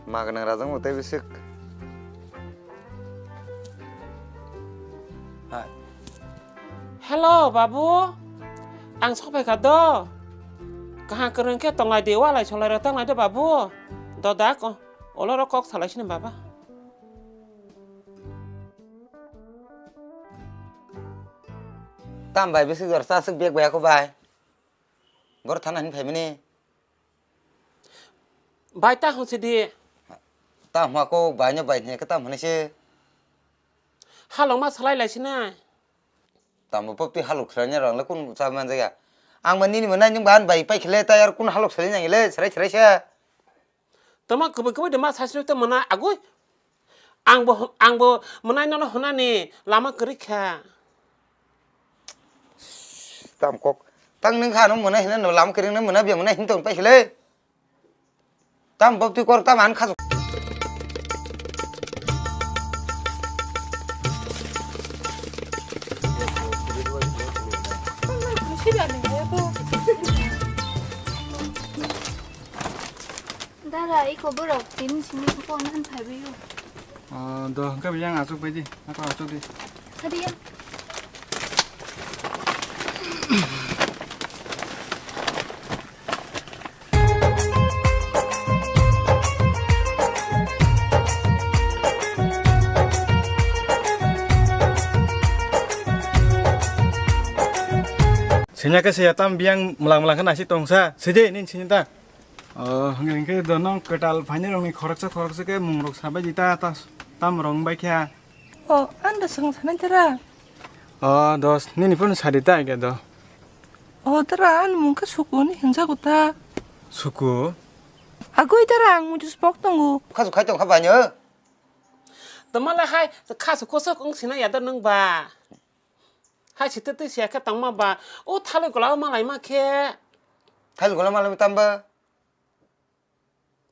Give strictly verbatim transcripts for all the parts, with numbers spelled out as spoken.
Ma gwnang rajak bo tei bwswk. Hai. Hello, babu. Ang sophaikha do. Kaham kwrwng khe tonglai di, walai solai rok tonglai do, babu. Dodak, o-, oloro kok salai sini, baba. Tam bai bwswk jora cha swk bag bai ako bai. Boro thana hin phaimani. Bai ta hwn sidi. Ta hma ko bai no bai hne ka tam hwnwi se. Halok ma salai lai sina. Tamo pop twi halok khlai ne rang le kun cha man jaya. Ang ma nini mwnai nung ban bai pai khle ta yar kun halok salai nang le serai serai se. Tama kubui kubui de ma sasino te mwnai agui. Ang bo ang bo mwnai no hwnani lama kwrwi kha. Tam kok. Tang nung kha no mwnai hwnani lama kwrwi no mwnai bia mwnai hin tong pai khle. Tam baptwi kor tam an kha. Dara, iko borok tini simi phone han phaibaio. Ah, do, hwnkhe bo yang achuk bai di. Ako achuk di. Hadi ya. Senya ke saya tam biang melang-melang ke nasi tongsa. Sede ini sini ta. Oh, hwnkhe, hwnkhe do nong kwtal phainairokni khoroksa khoroksa khe mungrok sabai di ta, ta, tam rok wng bai kha. Oh, ang da swng sanai tara. Oh, dos, nini phone sadi ta age do. Oh, tara, ani mung khe Suku hinwi hwnjago ta. Suku? Agoi tara, ang muitu spok tongo. Khasu khai tong kha bai no? Tama le hai, khasu kosok wng sina ya do nwng ba. Hai sitwtwi siya khe tongma ba, o thalwi gola o malai ma khe. Thalwi gola malai tamba?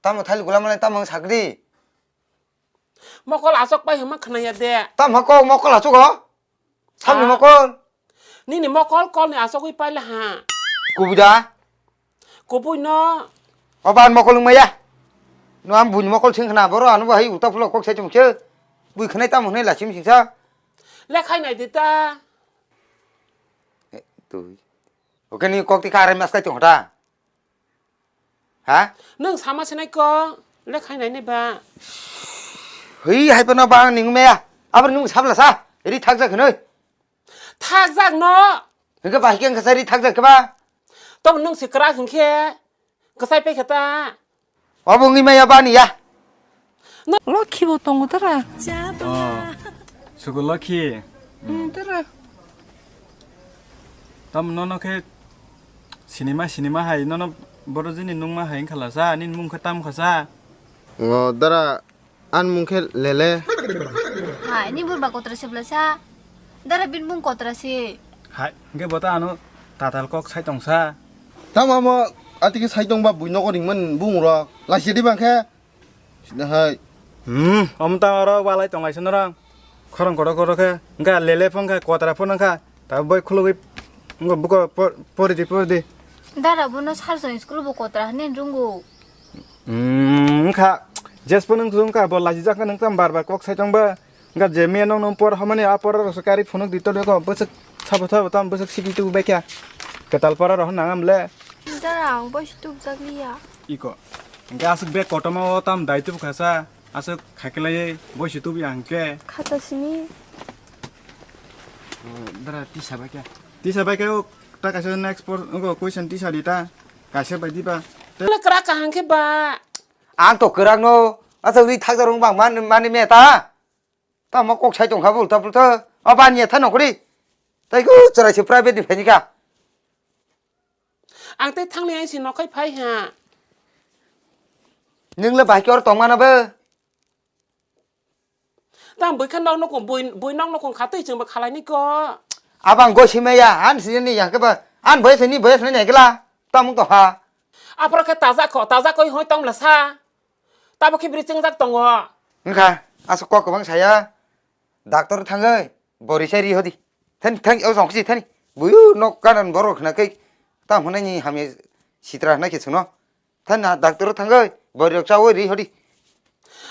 Tamo thalwi gola malai tamo sakdi? Mokol asok pai hwnma khwnaya de. Tamo kok mokol asok o? Samni mokol? Nini mokol kolni asogwi paila ha. Kubui da? Kubui no. Oban mokol wngmaya. No ang buini mokol sing khna boro ano bahai uta phulo kok sai chungche. Bui khnai tamo hwnai lachim singsa. Lekhai nai di ta. Eh, tui. Oke ni kok ti kare mas kai tong ta. Ha? Nwng sama sinai ko, lekhai nai nai ba. Hei, hai pano ba ang ning meya. Abar nung sabla sa. Ri thak jak hinoi. Thak jak no. Hingke ba hingke kasa ri thak jak ke ba. Tobo nwng si kra hingke. Kasai pe khata. Obo ngi meya ba ni ya. Lokhi bo tongo tara. Oh, sugo Lokhi. Hmm, tara. Tam nono khe sinima, sinima hai nono boro jini nungma hai wngkha lasa, nini mung khe tam kha sa? O dara, ani mung khe Lele. Hai, ni burba kotra se bwla sa? Dara bini mung kotra se. Hai, hwnkhe bo ta ano tatal kok sai tong sa. Tamo amo atike sai tong ba bui nogo ringmani bung rok. Laisi di bang khe. Sida hai. Hmm, omo ta oro walai tong laisa norong. Khorang kotor kotor khe. Wngkha Lele phone khe kotra phone wngkha. Ta boi khulugwi wngkha buko por-, pori di, pori di. Dara bono sarjon school bo kotra hwnwi rungo. Hmm, wngkha. Jes phone wngkha, bo laijijak khe nung tamo bar bar kok sai tong ba. Wngkha je miya nong nong por hamani a por rok se kari phunuk di tong kho bwswk sabo thabo tam bwswk sidi tu bai kha. Kwtal pora rok nang am le. Dara ang bosi tubjak liya. Iko. Hingke aswk bag kotorma o tam dai tubukha sa, aswk khaiklaiwi boisi tubuya hingke. Khata sini. O, dara tisa bai khe. Tisa bai khe o ta kaisa next por, o question tisa di ta. Kaisa bai di ba. Le kwrak kaham khe ba. Ang to kwrak no, aswk ri thakjak rong bang man, mani me ta. Tamo kok sai tongkha bo ulta pulta. O baniya tha nokri. Tai ko chwrai se private ni phaini kha. Ang tei thangni ang si nokhai phai ha. Nwng le bahai khe oro tongmana bo? Tang bui kha nok nokong, bui, bui nok nokong kha twi chwng bo khalai ni ko. Abang goi sima ya, an sini ni yang khe ba, an boi sini boi sini ni kla. Tamung to ha. Aphoro khe taja kho, taja koi hoi tong bla sa. Tabo khe bri chengjak tongo. Wngkha, aswk kok kwbang saya. Doctor thangwi, bori sai ri hodi. Thani, thani, o jong kisi thani. Buyu nok kanan borok khna kai. Tam hwnai ni hamya sitra hwnai khe chwngno. Thani na doctor thangwi, bori rok chawi ri hodi.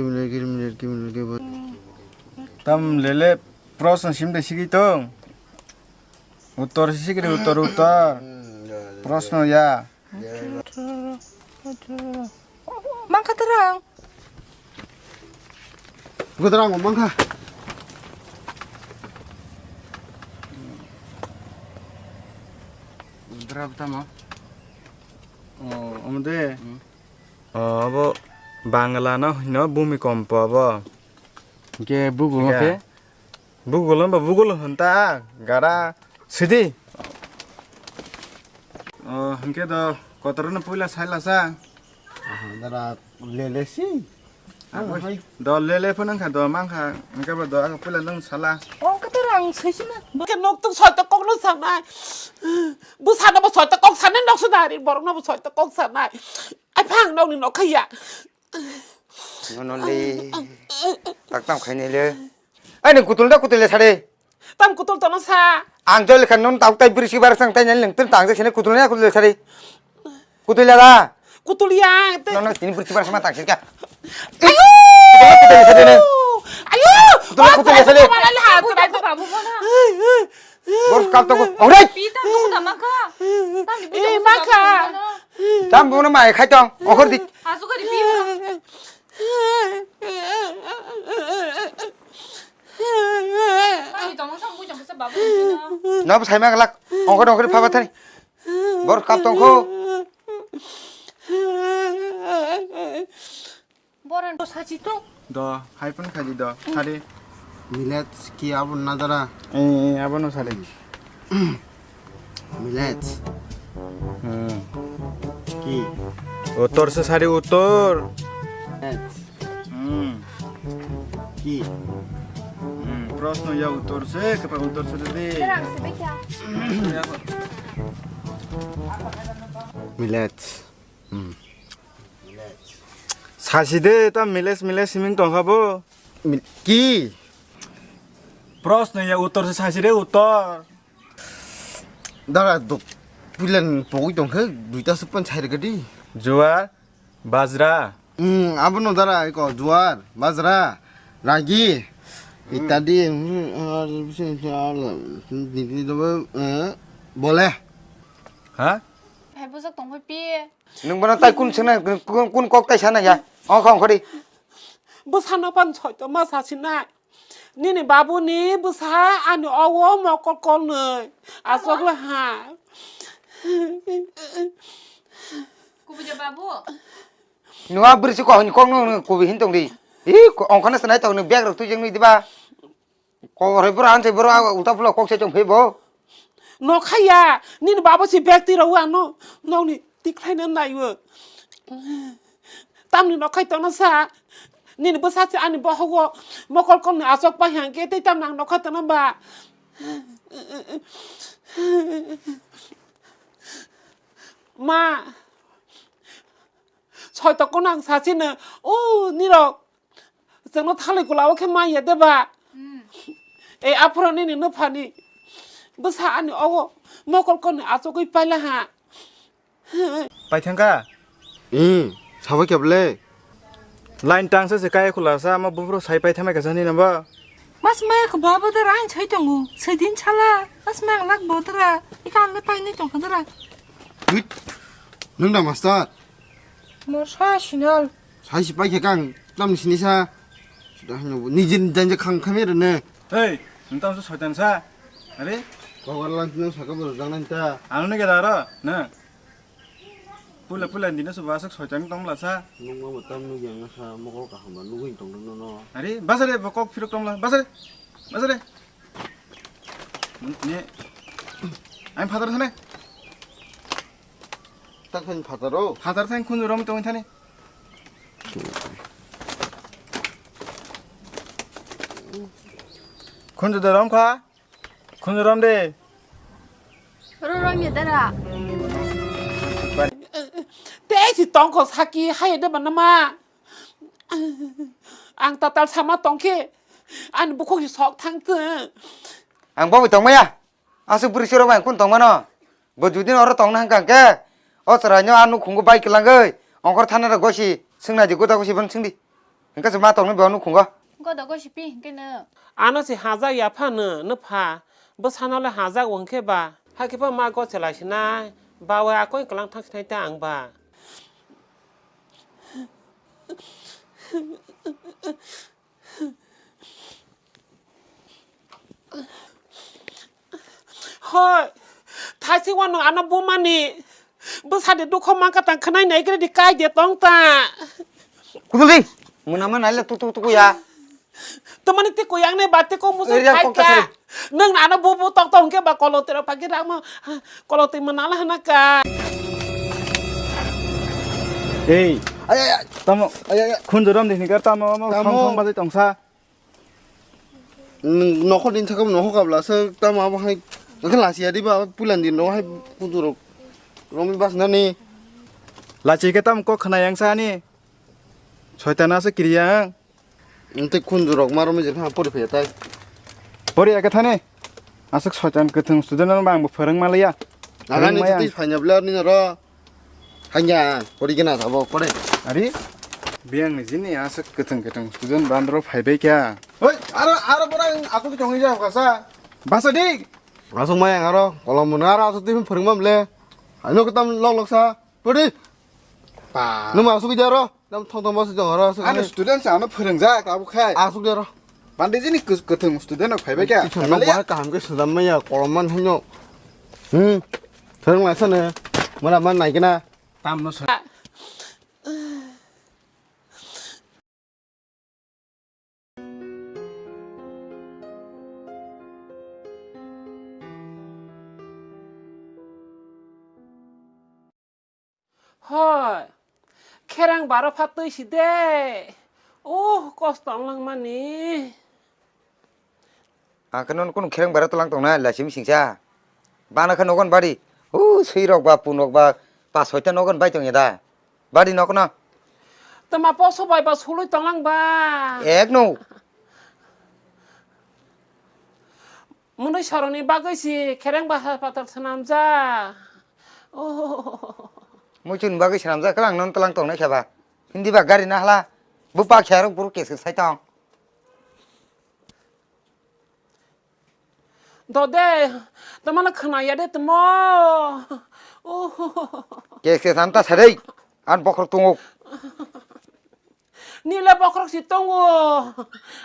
gimel, gimel, gimel, gimel. Tam lele, prosno sim de sigi tong. Uttor sikri, uttor, uttor. Prosno ya. Mangkha terang. Buka terang, mangkha. Berapa tama? Oh, om de. Hmm. Oh, abo Bangla no hino bhumi kompo abo. Ke bugu Ya. Ke? Bugul hwnba bugul hwn ta, gara sidi. O, hwnkhe do kotorno puila saila sa. Aha, dara lele si. Ang Ang hai. Do lele phano wngkha do mankha, hwnkhe bo do aga puila nung sala. O, kotor ang soisina. Bo khe nok tung soito kokno sanai. Bo sana bo soito kok sanai, nok sana ari borokno bo soito kok sanai. Ai phang nokni nok khaiya. Nono le. Tak tam khaini le. Ai ni kutul da kutul le sare. Tam kutul tono sa. Ang jol khan non tak tai biri si bar sang tai nang tun tang se kutul na kutul sari. Kutul la. Kutul ya. Te- Nono tini biri si bar sama tang sika. Ayo. Kutul kutul sari ne. Ayo. Kutul kutul sari. Babu mana? Bor kap to ko. Ore. Pi tam tu da maka. Tam ni Eh, maka. Tam bu na mai khai tong. Ongkhor di. Asu kari pi. Ani tong sang bujang sa babu. No sai ma lak. Ongkhor ongkhor phaba thani. Bor kap tong ko. Boran to sachi to. Do, hai pun khaji do. Sari. Millet ki abo nadara. Eh, eh, abo no sari. Millet. Hmm. Ki. Uttor se sari uttor. Millet. Hmm. Ki. Hmm. Proshno ya uttor se, kapa uttor se de. Terang se bekya. Millet. Hmm. Sasi de ta miles miles siming tongkha bo. Mil-, ki? Proshno ya uttor se sasi de uttor. Dara dok puilan pogwi tongkhe duita supan sai rega di. Juar, bajra. Hmm, abono dara eko juar, bajra, ragi, Hmm. itadi, hmm, ar, bisi, ar, nini dobo, eh, bole. Ha? Hai bujak tongkhe pi. Nwng bono tai kun swngna, kun, kun kok tai sana ya? Ongkha ongkhori. Bwsano pan soito ma sasinai. Nini babuni bwsa ani owo mokol kolnwi. Aswk le ha. Kubui de babu. Nua bwrwi si kok ni kok no kubui hin tong di. Hi ongkha na sanai tong ni bag rok twi jeng nwi diba. Kobor hai bwrwi han se bwrwi ulta phulo kok se chong phi bo. Nokhaya, nini babo si bag twi rw ano, nokni tikhlai na naiyo. Tamni nokhai tongna sa, nini bwsa se ani bohogo mokol kolni aswk pai hang khe tei tamni ang nokhai tongna ba. Ma, soito kono ang sachino, o nirok. Chwngno thalwi kwlao khe manya de ba? Hmm. E aphuru nini nuphani bwsa ani ogo mokol kolni achugwi paila ha. Paithangkha? Hmm, sabai khe bwle? Line tangsa se kaya khula sa, ama buphuru sai paithamai kha sani nabo? Mas maya khe babo de rain sai tongo, sai din chala, mas maya lak bo dara, ika anle painai tongkha dara. Wait, nwng da master? Mo sa sinal. Sai si pai khe kang, tlam ni sini sa. Sudah hanya bu, ni jin janja khang khamir ne. Hei, nta so soitan sa. Are? Kau garlang sini sa ka bol jang nang ta. Anu ne keda ro, na. Pula pula dina so basak soitan tong la sa. Nung ma tam nu yang sa mo ko ka hamba nu gin tong no no. Are, basare bokok phirok tong la, basare. Basare. Ne. Ang phatar thane. Tak thani phatar o. Phatar thang khunju rom tong thane. Khunju da rom kha. Khunju rom de. Ro rom ye dara. Te si tong ko saki hai de banama. Ang tatal sama tongkhe ani bukhuk si sok thang tong. Ang bo tong maya. Aswk bwrwi chwrok bai ang kun tongmano? Bo judi oro tongna hwnkha hwnkhe, o chwraino a nukhungo bai kwlangwi ongkhor thana rok gosi swngna di, gota gosi bono swngdi. Hwnkhe se ma tongni bo nukhungo. Goda gosi pi hwnkhe no. Ano se hajak ya phano, no pha. Bwsano le hajak o hwnkhe ba. Hakhe pha ma goselai sinai. Ba wai akoi kwlang thang sinai ta ang ba. Hoi, thaising wano ano bumani bwsadi dukho mankha tang khwnai nai gre di kai de tong ta. Kudul di, muna ma naile tuk tuk tuk ya. Tamani te koyang ne ba te ko musa Area kai kok ka. Kasari. Nang ano bu bu tok tok hwnkhe ba kolotero pagi ramo kolotero manala hana ka. Ei, ay, ay, ay. Tamo, ay, ay, ay. Khunjuram dihni kar tamo, amo Tamo. Thong thong bajai tongsa. Nwng nokhor din sakam nokhor kabla se tamo abo hai. Nokhe lasi adi ba pulan din no hai khunjurok. Romi bas nani. Lachi ke tam kok khna yang sa ani. Soitana se kiriyang. Tei khunju rok ma romwi je kha pori phai tai. Pori ake thani. Aswk soitan kwthwng student no bang bo phwrwng ma liya. Agani phwrwng maya. Tei phaina bla ni ro. Hanya pori gena sabo pore. Ari. Biyang ni jini aswk kwthwng kwthwng student bandro phai bai kya. Oi, aro, aro bora aku ki chongwi ja kasa. Basa dik. Aswk maya aro kolom mun aro aswk tei phwrwng ma ble. Ano kitam lok lok sa. Pori. Pa. Numa aswk ki jaro. Nam thong thong bwswk tong oro aswk. Ani student sa ano phwrwngjak abo khai. Aswk de oro. Bandi jini kwthwng student rok phaibai kha. Twi thang nok bahai kaham khe swnam maya kolom man hwnyo. Hmm. Phwrwng lai sano. Mura man nai kena. Tam no sa. Hoi, kherang baro pha twi si de. Uh, kosto wng langmani. Ang khe nono kunu kherang baro tlang tongnai, laisi misingsa. Bana khe nogon bari. Uh, swi rok ba, pun rok ba, pas soita nogon bai tongya da. Bari nokno. Tama poso bai ba sului tonglang ba. Ek no. Munui soroni bagwi si khereng ba haspatal swnamjak. Oh. Muichun bagwi swnamjak, khe ang non tlang tongnai khe ba. Hindi ba gari na hala. Bupak kherok buru kes sai tong. Dode, tamano khwnaya de tamo. Oh. Kes kes anta sadei. An bokhorok tongo. Nile bokhorok si tongo.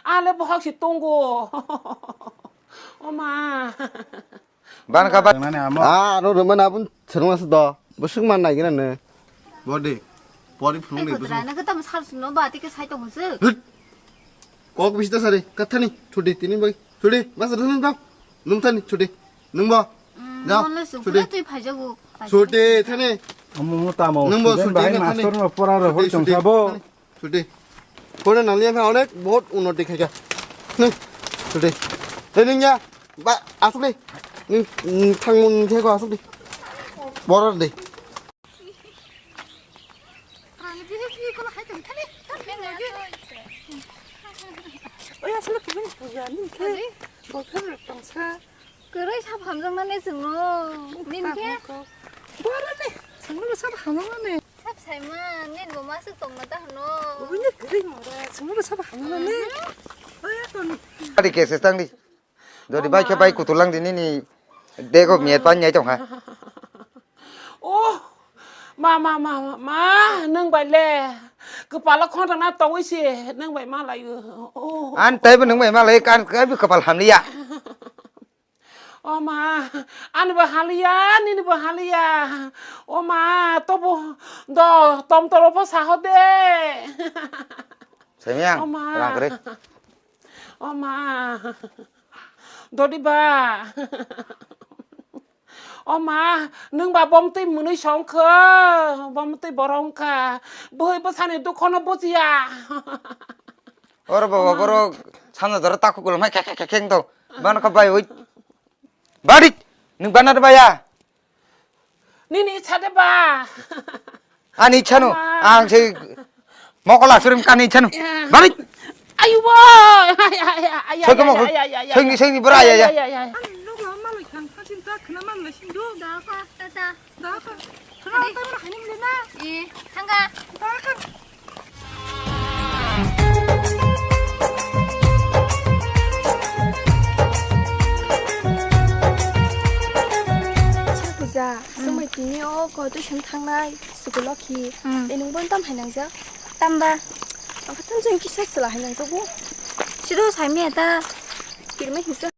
Ale bohok si tongo. Oma. Ban kha ba. Nani amo. Ah, aro rwmani abun serung aswk do. Bwswk man nai gina ne. Body. Pori phunung de bwswk. Nang khe tamo sal sino ba tike sai tong se. Hut. Kok bisi ta sari. Kathani. Chudi tini bai. Chudi. Mas rwmani tong. Nung thani. Chudi. Nung bo. Jao. Chudi. Tui phai jago. Chudi thani. Amo mo tamo. Nung bo student chudi bai na thani. Master no pora ro hori tong sabo. Chudi. Pore nang liya kha onek bahut unnoti khai kha. Nung. Chudi. Ei nung ya. Ba asuk de. Nung, nung thang mun khe ko asuk de. Boror de. Oya sala kubun puja ning khe. Boyfriend rok tongsa. Kwrwi sab hamjakmani chwngno. Nini khe? Boroni. Chwngno sab hamjakmani. Sab saima, nini bo masuk tongma ta hwno. Obini kwrwi mora, chwngno sab hamjakmani. Oya ton. Adi khe se tangdi. Jodi bai khe bai kutulang di nini. Dego miet pan nyai tongkha. Oh, ma, ma, ma, ma, ma, nwng bai le kwpalo khonthana tongwi se nwng bai ma laio. Oh. An taibo nwng bai ma lai, kan kaibo kwpal hamliya. O ma, ani bo haliya, nini bo haliya. O ma, tobo do tom toro pho saho de. Semyang, o ma. Rang kre. O ma. Dodi ba. O ma, nwng ba bomtwi mwnwi song kho, bomtwi borong kha. Bwhwi bwsani dukhono bujiya. Oro baba borok sana dara takhuk ulo mai khe khe khe khe to. Bana kha bai oi. Barit, nwng bana baya. Nini ichha de ba. Ani chanu, ang se mokol asurim kani chanu. Bari. Ayu bo. Ay, ay, ay, ay, ay, Soy ko ay, mokol. Ay, ay, ay, ay, Soy ni, ay. Soy ni bra ya, ya. Ay, ay, ay, ay. Ani nok la malai khan kha chinta khna man la sing do. Da kha, ta ta. Da kha. Khna ta ma hanim le na. E, thanga. Da kha. Sa puja, hmm. Sumai tini o ko tuition thangnai. Suku Lokhi, hmm. Tei nwng bono tam hai nangjak? Tamba? Ang khe tam jeng kisa chwla hai nangjak bo. Sido saimaya ta. Kirima hingsa.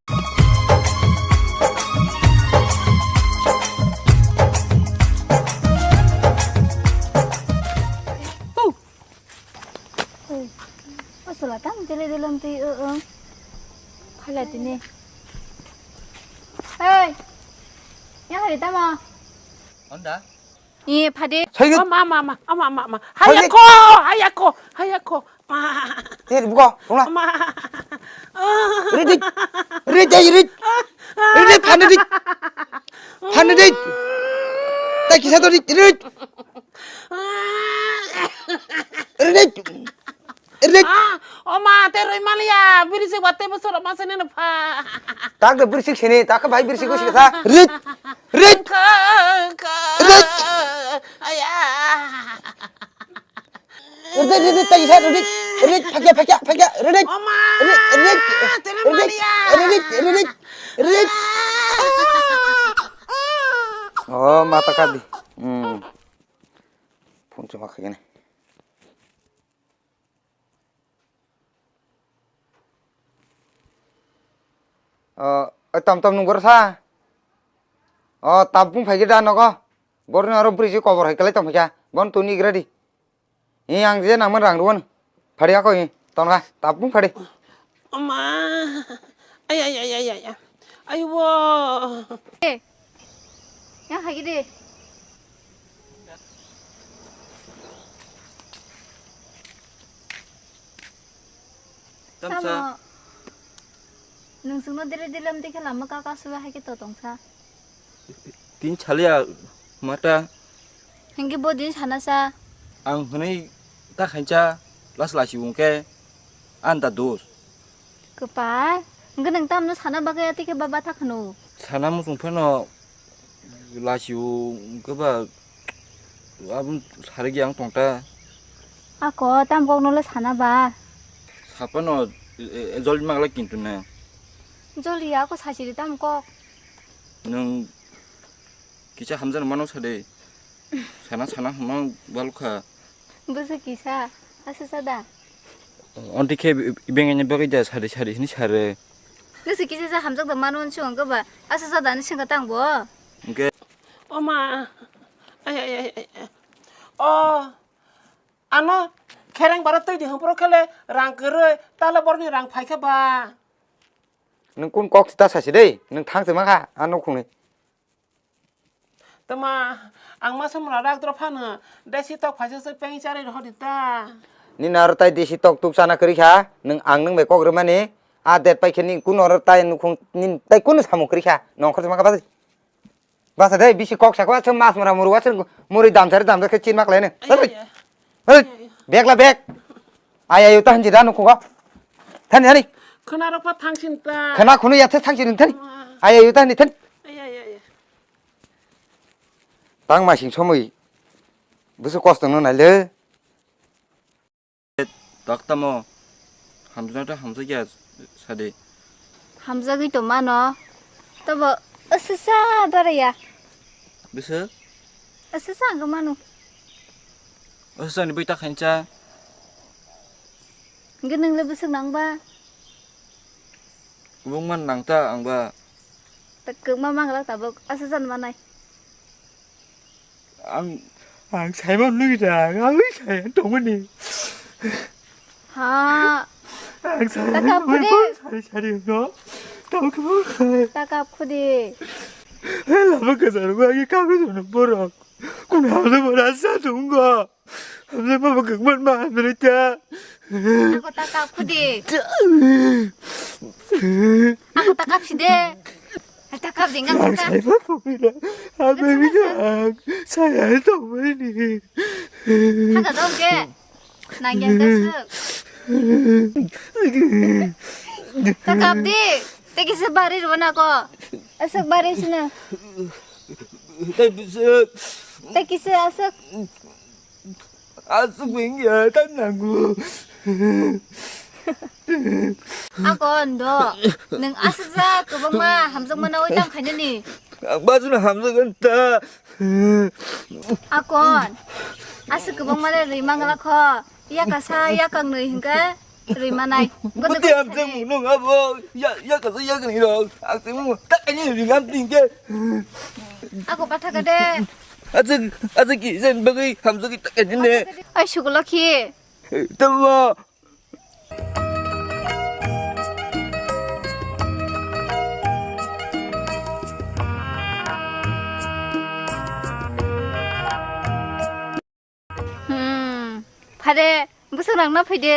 Oh. Oh. O chwla tam dele dele twi o o. Phala tini. Hey. Yang hari tamo? Honda. I, phadi. Saigit. Ama, ama, ama, ama, ama, ama. Saigit. Hayako, hayako, hayako. Ma. Tei buko, tongla. Ma. Rit, rit. Rit, rit, rit. Rit, rit, phani rit. Phani rit. Tai kisa to rit, rit. Rit, rit. Rit. Ah, o ma, te roi maliya, biri se batte bo soro ma sene no pha. Tak de biri sik sene, tak bai biri sik sik sa. Rit. Rit. Ka, ka, rit. Aya. Rit, rit, rit, tai sa, rit. Rit, phakya, phakya, phakya, rit. O ma, rit, rit, te roi rit, maliya. Rit, rit, rit, rit. Oh, mata kadi. Hmm. Phone chuma khagene. O, o, tom tom nung borok sa? O, tabung phai khe da nogo. Borokni oro bwrwi se kobor hai kwlai tong phaikha. Bon tuni igra di. Hi ang je nangmani rang rwno. Phari ako hi. Tonga, tabung phari. Oma. Ay, ay, ay, ay, ay, ay. Ay, wo. Eh. Yang hai de. Tamsa. Tamo. Nung sungno dire dilam dikhe lama kaka suwa hai khe to tongsa. Tin chaliya mata. Hingke bo din sana sa. Ang hwnwi ta khaincha las lasi wngke anta dos. Kwpal, hingke nung tamno sana bagwi ati khe baba ta khwno. Sana muchung phano lasi wngke ba abun sarigi ang tongta. Ako tam kokno le sana ba. Sapano, e, e, joli magla kintu na. Joli ako sachiri tam kok. Nung kisa hamjani mano sade. Sana sana hwnma balukha. Busu kisa, asa sada. Onti khe bengeni bagwi da sade sade hini sare. Nisi kisa sa hamjak da mano sung kaba, asa sada ni sing tang bo. Hingke. Oma. Ay, ay, ay, ay, ay. O. Ano khereng bara twi di hwnkhe khele rang kwrwi tala borokni rang phaikha ba. Nwng kun kok ta sasi dei, nwng thang se mankha a nukhungni. Tama ang masa mura rak dro phano desi tok phaisa se peng chari rw di ta. Nini aro tai desi tok tuk chana kwrwi kha, nwng ang nwng bai kok rwmani a det pai khe ni kun oro tai nukhung nini tai kun samung kwrwi kha, nongkhor se mankha ba. Basa de bisi kok sako aswk mas mora muru aswk muri damsari damsa khe chinma khlaino. Ay, ay, ay. Hey, ay, ay, ay. Bag la bag. Ay, ay, uta hanji da nukugo. Thani, thani. Khwna rok pha thangsin ta. Khwna khunu ya the thangsin thani. Ma. Ay, ay, uta hani thani. Ay, ay, ay, ay. Tang masing somoi. Busu kosto no naile. Tak tamo hamjaknai ta hamjakya sadi. Hamjagwi to mano. Tobo aswsa baraya. Bwswk? Aswsa ang mano. Aswsa ni bwi ta khaincha. Hingke nwngle bwswk nang ba? Kwbangma nang ta ang ba. Ta kwbangma manglak tabuk, aswsa ni manai. Ang, ang saiman nui da, ang, ang nui sai tongmani. Ha. Ang sai Ta kap nui khudi. Sari sari no. Tamo kamo khai. Ta kap khudi. Lama kasar ba ye kami sono borok. Kun hamsa borok sa tunggo. Hamsa baba kwkman ma hamsa ta. Ako ta kap khudi. Ako ta kap side. Ta kap ding ang Ang ta. Sai ba tongmani. Ang baby ang saya tongmani. Thaka dong ke. Nang yang kasuk. Ta kap di. Te kisa bari rwna ko. Asuk bari sina. Tei bwswk. Te kisa asuk. Aswk wngya ta nango. Ako ando, nwng aswkjak kwbangma hamjakmano oi tang khainani. Ang bachano hamjakgwn ta. Akon, aswk kwbangma le rwi mangla kho. Yakasa yakang nwi hwnkhe rwi manai. Bwtwi hamjakmung nung abo. Ya, yakasa yakni rok. Ang sengmung ta kaini ringam tingke. Ako bathaka de. Aja, aja ki jen bagwi hamjagwi ta kaini ne. Ai sugulokhi. Tamo. Are, bwswk nang no phai de.